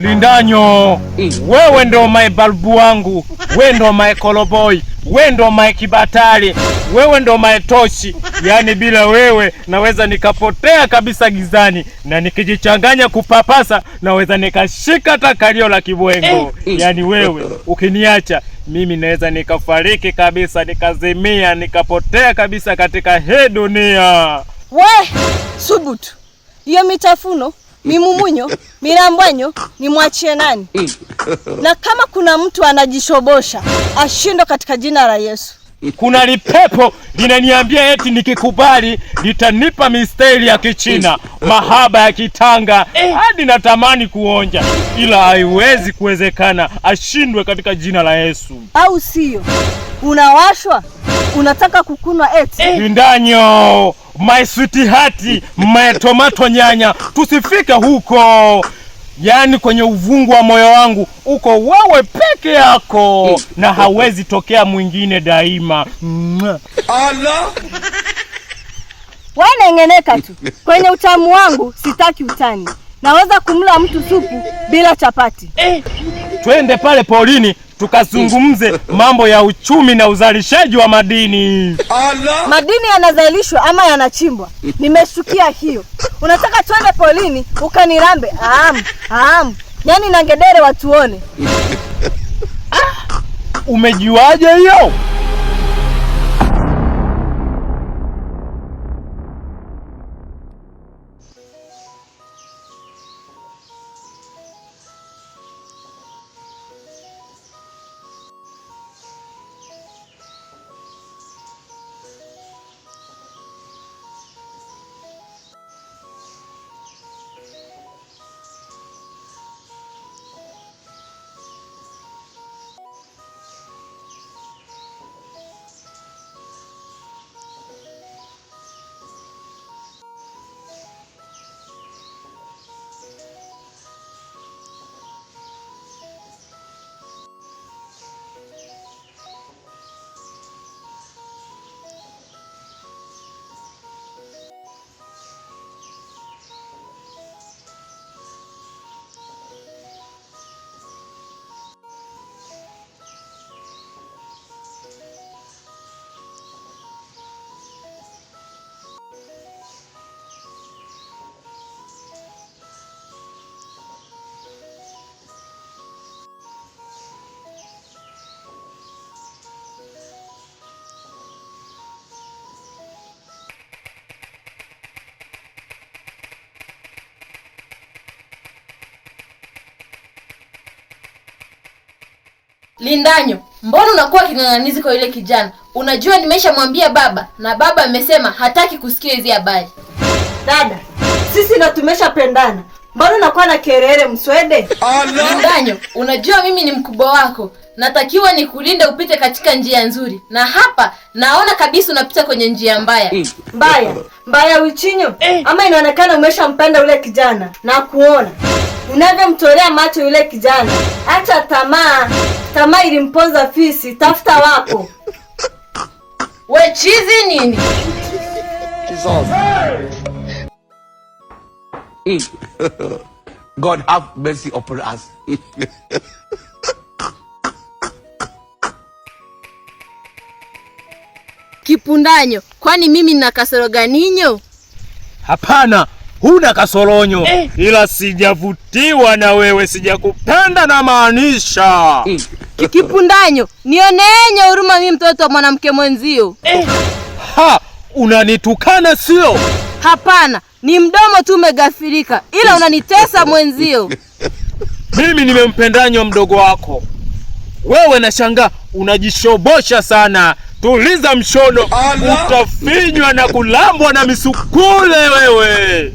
Lindanyo, wewe ndo my balbu wangu, wewe ndo my koloboi, wewe ndo my kibatari, wewe ndo my toshi. Yaani bila wewe naweza nikapotea kabisa gizani, na nikijichanganya kupapasa naweza nikashika hata kalio la kibwengo. Yaani wewe ukiniacha mimi naweza nikafariki kabisa, nikazimia, nikapotea kabisa katika hii dunia. We, subutu. Hiyo mitafuno, mimumunyo, mirambwanyo nimwachie nani? Na kama kuna mtu anajishobosha, ashindwe katika jina la Yesu. Kuna lipepo linaniambia eti nikikubali litanipa mistari ya Kichina, mahaba ya Kitanga, hadi natamani kuonja, ila haiwezi kuwezekana. Ashindwe katika jina la Yesu. Au sio? Unawashwa? Unataka kukunwa eti? Lindanyo, my sweetheart, my tomato nyanya, tusifike huko. Yaani kwenye uvungu wa moyo wangu uko wewe peke yako na hawezi tokea mwingine daima. Allah. Wanengeneka tu. Kwenye utamu wangu sitaki utani. Naweza kumla mtu supu bila chapati. Twende pale polini tukazungumze mambo ya uchumi na uzalishaji wa madini. Allah. Madini yanazalishwa ama yanachimbwa? Nimeshukia hiyo. Unataka twende polini ukanirambe? Aam, aam. Yaani na ngedere watuone. Umejuaje hiyo? Lindanyo, mbona unakuwa king'ang'anizi kwa yule kijana? Unajua nimeshamwambia baba na baba amesema hataki kusikia hizi habari. Dada, sisi na tumeshapendana. Mbona unakuwa na kerere mswede? Allah. Lindanyo, unajua mimi ni mkubwa wako. Natakiwa nikulinde upite katika njia nzuri. Na hapa naona kabisa unapita kwenye njia mbaya. Mbaya, mbaya wichinyo. Ama inaonekana umeshampenda ule kijana na kuona unavyomtolea macho yule kijana. Acha tamaa. Tamaa ilimponza fisi, tafuta wako. We chizi nini? Jesus. God have mercy upon us. Kipundanyo, kwani mimi nina kasoro ganinyo? Hapana, huna kasoronyo. Ila sijavutiwa na wewe, sijakupenda na maanisha. Kipundanyo, nioneenye huruma mimi mtoto wa mwanamke mwenzio. Ha, unanitukana sio? Hapana, ni mdomo tu umegafirika, ila unanitesa mwenzio. Mimi nimempendanyo mdogo wako. Wewe nashangaa unajishobosha sana. Tuliza mshono, utafinywa na kulambwa na misukule wewe.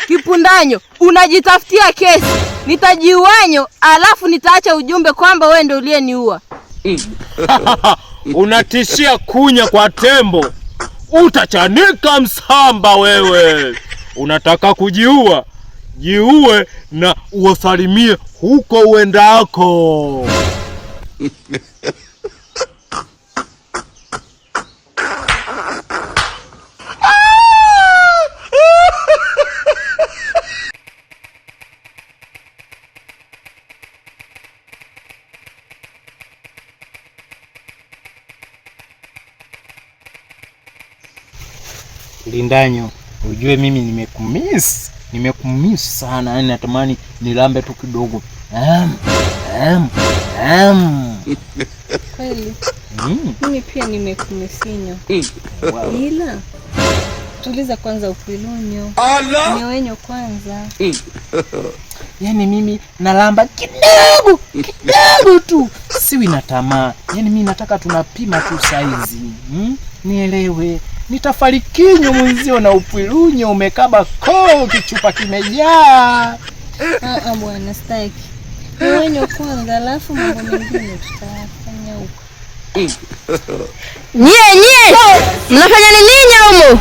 Kipundanyo, unajitafutia kesi. Nitajiuanyo, alafu nitaacha ujumbe kwamba wewe ndio uliyeniua. Unatishia kunya kwa tembo. Utachanika msamba wewe. Unataka kujiua? Jiue na uwasalimie huko uendako. Lindanyo, ujue mimi nimekumiss, nimekumiss sana. Yaani natamani nilambe tu kidogo. Kweli. Mimi pia nimekumisinyo. Ila tuliza kwanza upwilunyo. Nyowenyo kwanza. Yaani mimi nalamba kidogo kidogo tu, siwi na tamaa. Yaani mimi nataka tunapima tu saizi. Nielewe nitafarikinyo mwenzio na upwilunyo umekaba koo, kichupa kimejaa. Bwana staki. Nyowenyo kwanza alafu mambo mengine tutayafanya huko. Nyie nyie, mnafanya nini humo?